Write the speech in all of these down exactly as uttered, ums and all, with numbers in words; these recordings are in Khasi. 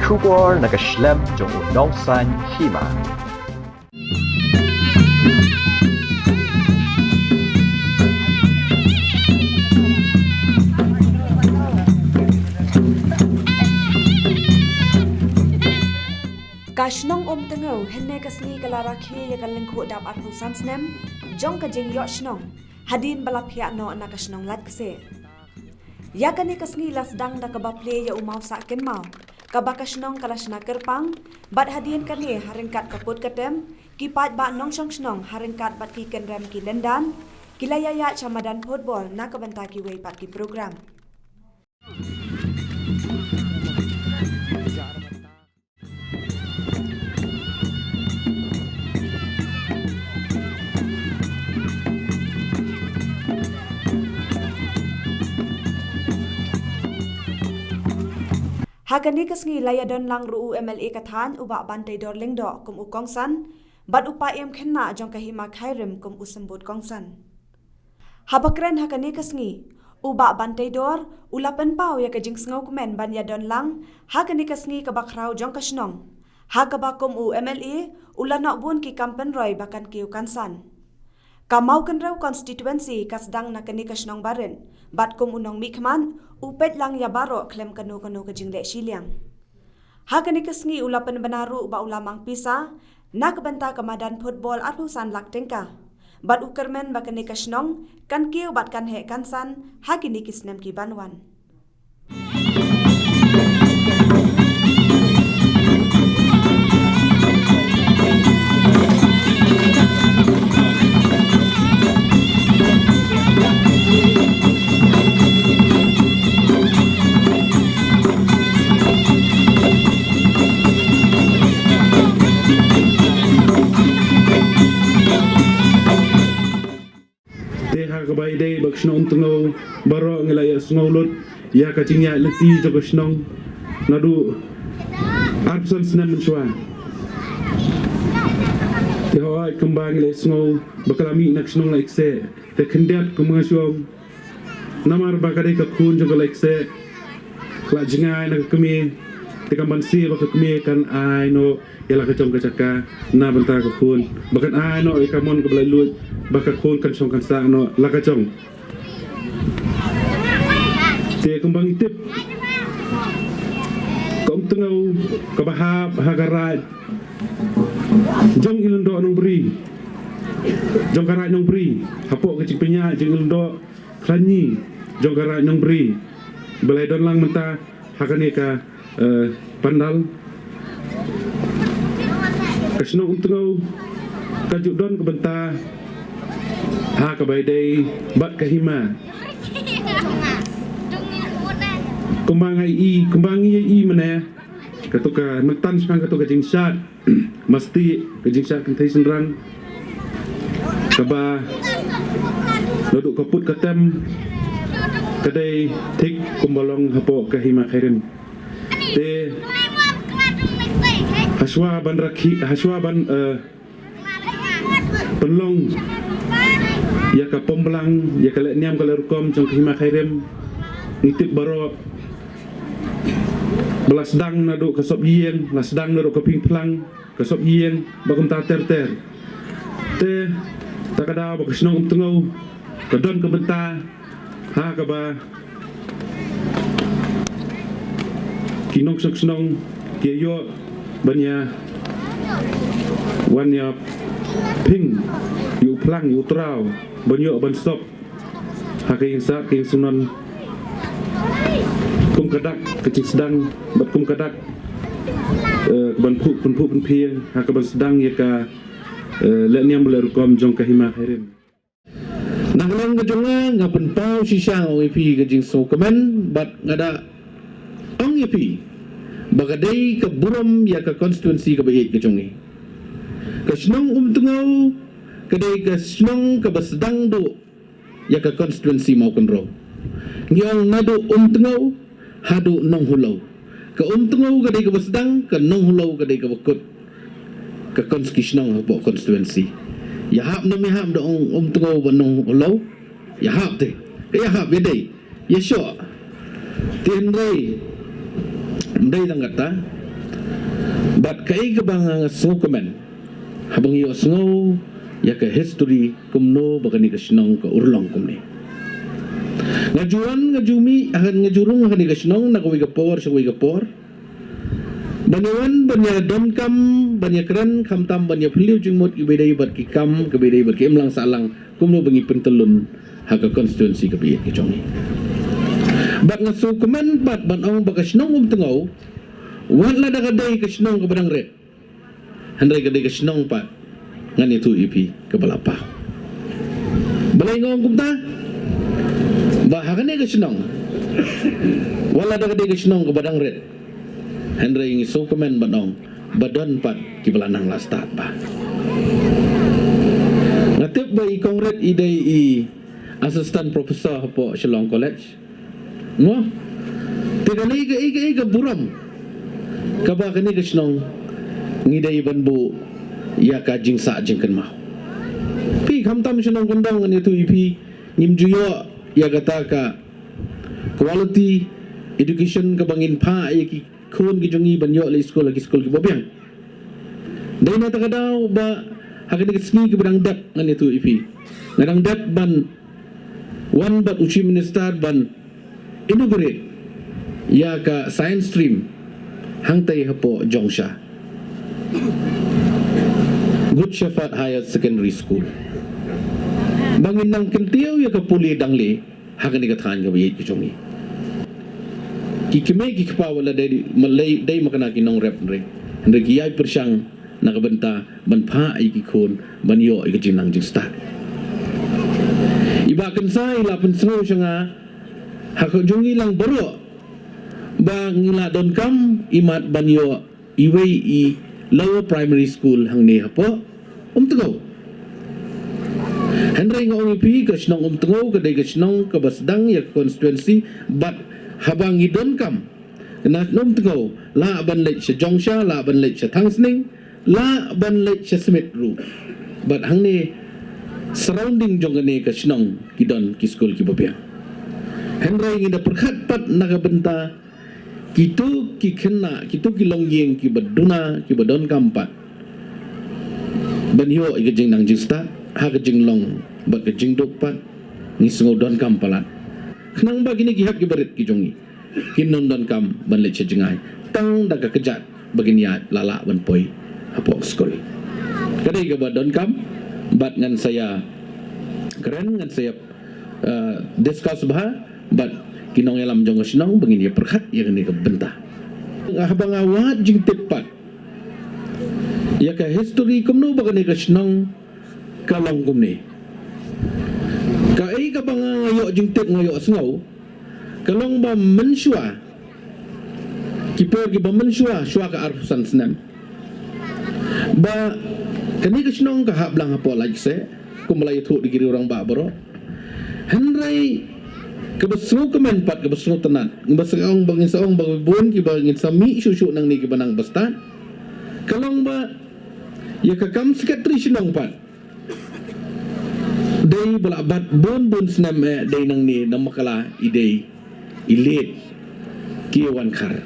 Khubor na ka shlem jong u nongsan hima. Ka shnong Umtngew hynne ka sngi ka la rakhe ïa ka lyngkhuh dap arphew san snem jong ka jingïoh shnong hadien ba la phiah noh na ka shnong Laitkse. Ïa kane ka sngi la sdang da kaba plie ïa u maw sah kynmaw, kaba ka shnong ka la shna kyrpang, bad hadien kane ha ryngkat ka put ka tem, ki paidbah nongshong shnong ha ryngkat bad ki kynrem ki lyndan, ki la ïaid sha madan football na ka bynta kiwei pat ki program. Ha kane ka sngi la ïadon lang ruh u M L A ka thaiñ u Bah Banteidor Lyngdoh kum u kongsan, bad u paiem khynnah jong ka hima Khyrim kum u symbud kongsan. Haba kren ha kane ka sngi, u Bah Banteidor u la pynpaw ïa ka jingsngewkmen ban ïadon lang ha kane ka sngi kaba khraw jong ka shnong, ha kaba kum u M L A u la noh bun ki kam pynroi ba kan kiew kan san. Ka Mawkynrew constituency ka sdang na kane ka shnong barit, bad kum u nongmihkhmat u peit lang ïa baroh khlem kano kano ka jingleh shiliang. Ha kane ka sngi u la pynbna ruh ba u la mang pisa na ka bynta ka madan football arphew san lak tyngka, bad u kyrmen ba kane ka shnong kan kiew bad kan heh kan san ha kine ki snem ki ban wan. Te ha kaba ïadei bad ka shnong Umtngew baroh ngi la ïa sngew lut ïa ka jingïaid lynti jong ka shnong naduh arphew san snem mynshuwa. Te hooid kumba ngi la ïa sngew ba ka la mih na ka shnong Laitkse, te khyndiat kumba nga shu ong, namar ba ka dei ka khun jong ka Laitkse, ka la jngai na ka kmie, te kam banse ba ka kmie kan ai noh ïa la ka jong ka jaka na bynta ka khun, ba kan ai noh ïa ka mon kaba laitluid ba ka khun kan shong kan sah noh la ka jong. Te kumba ngi tip, ka Umtngew kaba hap ha ka raid jong i Lyngdoh Nongbri, jong ka raid Nongbri, hapoh ka jingpynïaid jong i Lyngdoh Khlaiñ Ngi jong ka raid Nongbri, ba la ïadon lang mynta ha kane ka, eh, pandal. Ka shnong Umtngew ka ju don ka bynta ha kaba ïadei bad ka hima. Kumba nga i, kumba ngi i mynne, kato ka mynta shaphang kato ka jingshad masti, ka jingshad kynthei shynrang, kaba naduh ka put ka tem ka dei thik kumba long hapoh ka hima Khyrim. Te hashwa ban rakhi, hashwa ban, eh, pynlong ïa ka pom blang, ïa ka leh niam ka leh rukom jong ka hima Khyrim, ngi tip baroh ba la sdang naduh ka sop ïing, la sdang naduh ka ping phlang, ka sop ïing, bad kumta ter ter. Te ta ka daw ba ka shnong Umtngew ka don ka bynta ha kaba ki nongshong shnong ki ïoh ban ïa wan ïa ping ïa u phlang ïa u traw ban ïoh ban sop ha ka ïing sah ka ïing sngewnon. Kum ka dak ka jingsdang bad kum ka dak, eh, ban phuh pynphuh pynphieng ha kaban sdang ïa ka, eh, leh niam leh rukom jong ka hima Khyrim. Na ka liang ka jong nga, nga pynpaw shisha nga ong ïa phi ka jingsngewkmen bad nga da ong ïa phi ba ka dei ka burom ïa ka constituency kaba ïeit ka jong ngi. Ka shnong Umtngew ka dei ka shnong kaba sdang duh ïa ka constituency Mawkynrew. Ngi ong naduh Umtngew haduh Nonghullew. Ka Umtngew ka dei kaba sdang, ka Nonghullew ka dei kaba kut ka cons-, ki shnong hapoh constituency. Ïahap ne ym ïahap da ong Umtngew bad Nonghullew? Ïahap te. Ka ïahap ïa dei. Ïa shoh. Te hynrei ym dei tang kata. Kaei kaba nga sngewkmen haba nga ïohsngew ïa ka history kumno ba kane ka shnong ka urlong kumne. Nga ju wan, nga ju mih, nga ju rung ha kane ka shnong na kawei ka por sha kawei ka por. Ban ïa wan, ban ïa donkam, ban ïa kren, khamtam ban ïa phylliew jingmut kiba dei bad ki kam, kiba dei bad ki imlang sahlang, kumno ba ngi pyntyllun ha ka constituency kaba ïeit ka jong ngi. Bad nga sngewkmen pat ban ong ba ka shnong Umtngew, wat lada ka dei ka shnong kaba dang rit, hynrei ka dei ka shnong pat, ngan ïathuh ïa phi, kaba la paw. Balei nga ong kumta? Ba ha kane ka shnong, wat lada ka dei ka shnong kaba dang rit, hynrei ngi sngewkmen ban ong ba don pat kiba la nang la stad bha. Nga tip ba i Kong Rit i dei i assistant professor hapoh Shillong College. Mo? Te ka dei kaei kaei ka burom kaba kane ka shnong ngi dei ban buh ïa ka jingsah jingkynmaw. Phi, khamtam shnong kyndong, ngan ïathuh ïa phi, ngim ju ïoh ïa kata ka quality education kaba ngin phah ïa ki khun ki jong ngi ban ïoh leit skul ha ki skul kiba biang. Dei na kata ka daw ba ha kane ka sngi kaba dang dep, ngan ïathuh ïa phi, nga dang dep ban wan bad u Chief Minister ban inaugurate ïa ka science stream hangtei hapoh Jongsha, Good Shepherd Higher Secondary School, ba ngin nang kyntiew ïa ka pule dangle ha kane ka thaiñ kaba ïeit ka jong ngi. Ki kmie ki kpa, wat la dei, ma lei dei ma kane ki nongrep, hynrei, hynrei ki ïai pyrshang na ka bynta ban phah ïa ki khun ban ïoh ïa ka jingnang jingstad. I Bah Kynsa i la pynsngew sha nga ha ka jong ngi lang baroh ba ngi la donkam imat ban ïoh iwei i lower primary school hangne hapoh Umtngew. Hynrei nga ong ïa phi, ka shnong Umtngew ka dei ka shnong kaba sdang ïa ka constituency, bad haba ngi donkam na Umtngew, lah ban leit sha Jongsha, lah ban leit sha Thangsning, lah ban leit sha Smit ruh. Bad hangne surrounding jong kane ka shnong ki don ki skul kiba biang. Hynrei ngi da pyrkhat pat na ka bynta kito ki khynnah, kito ki longïing kiba duna, kiba donkam pat ban ïoh ïa ka jingnang jingstad ha ka jinglong bad ka jingduk pat, ngi sngew donkam palat. Khnang ba kine ki hep kiba rit ki jong ngi kin nym donkam ban leit sha jngai, tang da ka kjat ba kin ïaid la lah ban poi hapoh skul. Ka dei kaba donkam, bad ngan sa ïa kren, ngan sa ïa, eh, discuss bha bad ki nongïalam jong ka shnong ba ngin ïa pyrkhat ïa kane ka bynta. Haba nga wad jingtip pat ïa ka history kumno ba kane ka shnong ka long kumne, kaei kaba nga ïoh jingtip, nga ïohsngew, ka long ba mynshuwa, ki por kiba mynshuwa, shuwa ka arphew san snem, ba kane ka shnong ka hap lang hapoh Laitse, kumba la ïathuh da ki rangbah baroh. Hynrei kaba sngewkmen pat, kaba sngewtynnat, kaba sngewbha, ngin sa ong ba bun kiba ngin sa mih shuh shuh nangne kiba nang bastad, ka long ba ïa ka kam secretary shnong pat dei ba la bat bun bun snem eh, dei nangne na Makala i dei i leit ki wan khar.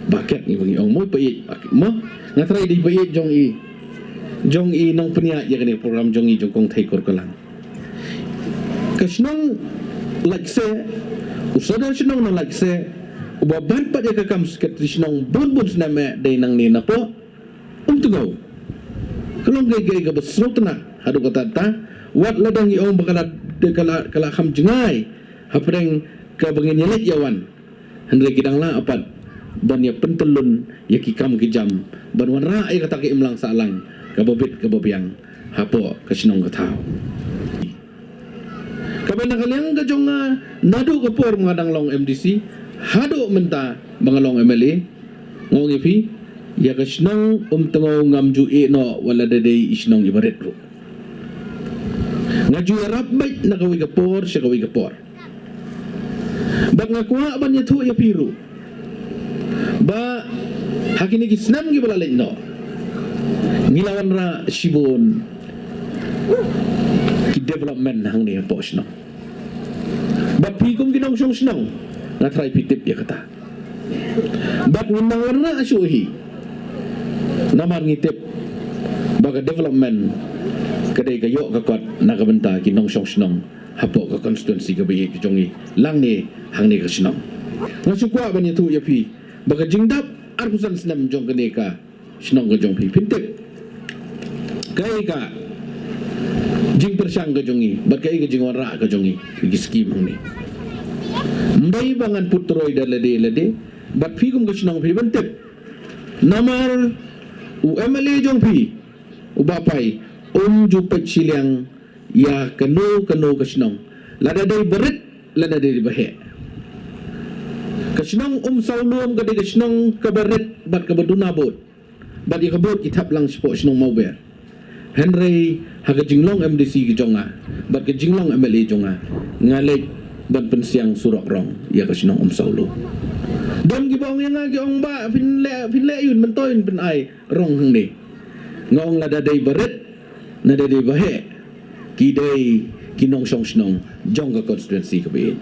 Ba ket ngi ba ngi ong mo, i paieit, ba ket mo. Nga trai dei paieit jong i, jong i nongpynïaid ïa kane program jong i, jong Kong Thei Kurkalang. Ka shnong Laitse, u sordar shnong na Laitse uba bat pat ïa ka kam secretary shnong bun bun snem eh, dei nangne napoh Umtngew. Ka long kaei kaei kaba sngewtynnat haduh katta katta, wat la dang ïa ong ba ka la, ka la, ka la kham jngai hapdeng kaba ngin ïa leit ïa wan. Hynrei ki dang lah pat ban ïa pyntyllun ïa ki kam ki jam ban wanrah ïa kata ka imlang sahlang kaba bit kaba biang hapoh ka shnong ka thaw. Kaba na ka liang ka jong nga, naduh ka por ba nga dang long M D C haduh mynta ba nga long M L A, nga ong ïa phi, ïa ka shnong Umtngew ngam ju ïeh noh wat la da dei i shnong iba rit ruh. Nga ju ïarap beit na kawei ka por sha kawei ka por. Bad nga kwah ban ïathuh ïa phi ruh ba ha kine ki snem kiba la leit noh, ngi la wanrah shibun ki development hangne hapoh shnong. Bad phi kum ki nongshong shnong, nga trai phi tip ïa kata. Bad ngin nang wanrah shuh hi. Namar ngi tip ba ka development ka dei ka ïoh ka kot na ka bynta ki nongshong shnong hapoh ka constituency kaba ïeit ka jong ngi, lang ne hangne ka shnong. Nga shu kwah ban ïathuh ïa phi ba ka jingdap arphew san snem jong kane ka shnong ka jong phi, phin tip kaei ka jingpyrshang ka jong ngi bad kaei ka jingwanrah ka jong ngi ki skim hangne. Ym dei ba ngan put troi da lade lade, bad phi kum ka shnong phi ban tip. Namar u M L A jong phi, u Bah Pai, um ju peit shiliang ïa kano kano ka shnong, lada dei barit lada dei baheh. Ka shnong Umsawlum ka dei ka shnong kaba rit bad kaba duna vote, bad ïa ka vote i thap lang shapoh shnong Mawber. Hynrei ha ka jinglong M D C ka jong nga bad ka jinglong M L A jong nga, nga leit ban pynsiang surok rong ïa ka shnong Umsawlum. Don kiba ong ïa nga, ki ong, Bah, phin leh, phin leh ïun, mynta ïun phin ai rong hangne. Nga ong lada dei barit, lada dei baheh, ki dei ki nongshong shnong jong ka constituency kaba ïeit.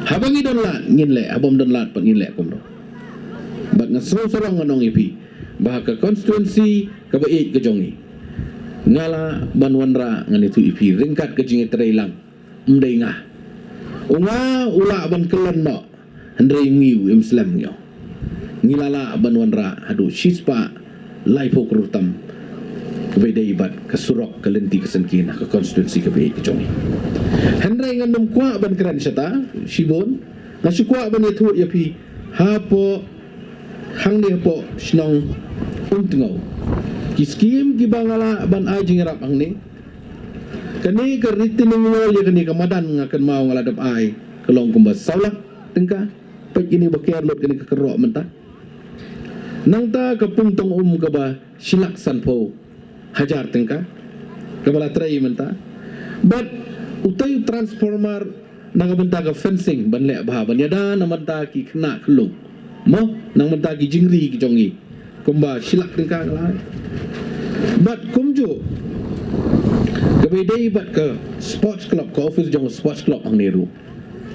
Haba ngi don lad ngin leh, haba ym don lad pat ngin leh kumno. Bad nga sngew sarong ngan ong ïa phi ba ha ka constituency kaba ïeit ka jong ngi, nga lah ban wanrah, ngan ïathuh ïa phi ryngkat ka jingïatreilang. Ym dei nga, u nga u lah ban kyllon noh, hynrei ngi u im slem ngi ong. Ngi la lah ban wanrah haduh shispah laiphew klur tam kaba dei bad ka surok, ka lynti, ka syngkien ha ka constituency kaba ïeit ka jong ngi. Hynrei ngan ym kwah ban kren shata shibun, nga shu kwah ban ïathuh ïa phi hapoh hangne hapoh shnong Umtngaw, ki skim kiba nga lah ban ai jingïarap hangne. Kane ka retaining wall ïa kane ka madan nga kynmaw nga la dep ai ka long kumba saw lak tyngka. Peit kine ba ker lut kane ka kyrroh mynta. Nangta ka pung tong um kaba shilak sanphew hajar tyngka kaba la trei mynta. Bad utai u transformer na ka bynta ka fencing ban leh bha ban ïada na bynta ki khynnah khyllung, mo, na bynta ki jingri ki jong ngi, kumba shilak tyngka nga la ai. Bad kumjuh kaba ïadei bad ka sports club, ka office jong sports club hangne ruh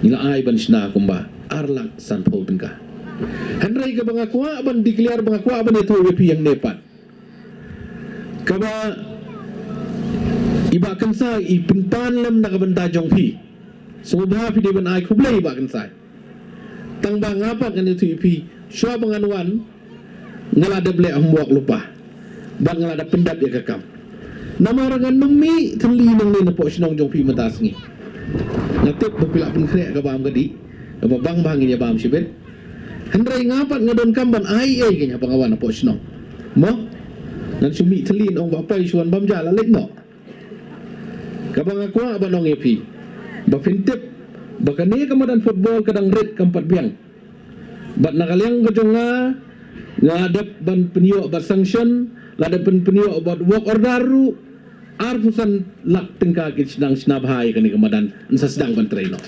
ngi la ai ban shna kumba ar lak sanphew tyngka. Hynrei kaba nga kwah ban declare, ba nga kwah ban ïathuh ïa phi hangne pat, kaba i Bah Kynsa i pynpan lem na ka bynta jong phi. Sngewbha phi dei ban ai khublei i Bah Kynsa. Tang ba nga pat ngan ïathuh ïa phi, shuwa ba ngan wan nga la dep leh homework lypa bad nga la dep pyndep ïa ka kam. Namar ngan ym mih thylli nangne napoh shnong jong phi mynta sngi. Nga tip ba phi la pynkhreh ka bam ka dih, kaba bang bha ngin ïa bam shibit. Hynrei nga pat nga donkam ban ai ei kane haba nga wan hapoh shnong, mo. Ngan shu mih thylli, ong Bah Pai shu wan bam ja, la leit noh. Kaba nga kwah ban ong ïa phi ba phin tip ba kane ka madan football ka dang rit, kam pat biang. Bad na ka liang ka jong nga, nga la dep ban pynïoh bad sanction, la dep ban pynïoh bad work order ruh. Arphew san lak tyngka ki sdang shna bha ïa kane ka madan, yn sa sdang ban trei noh.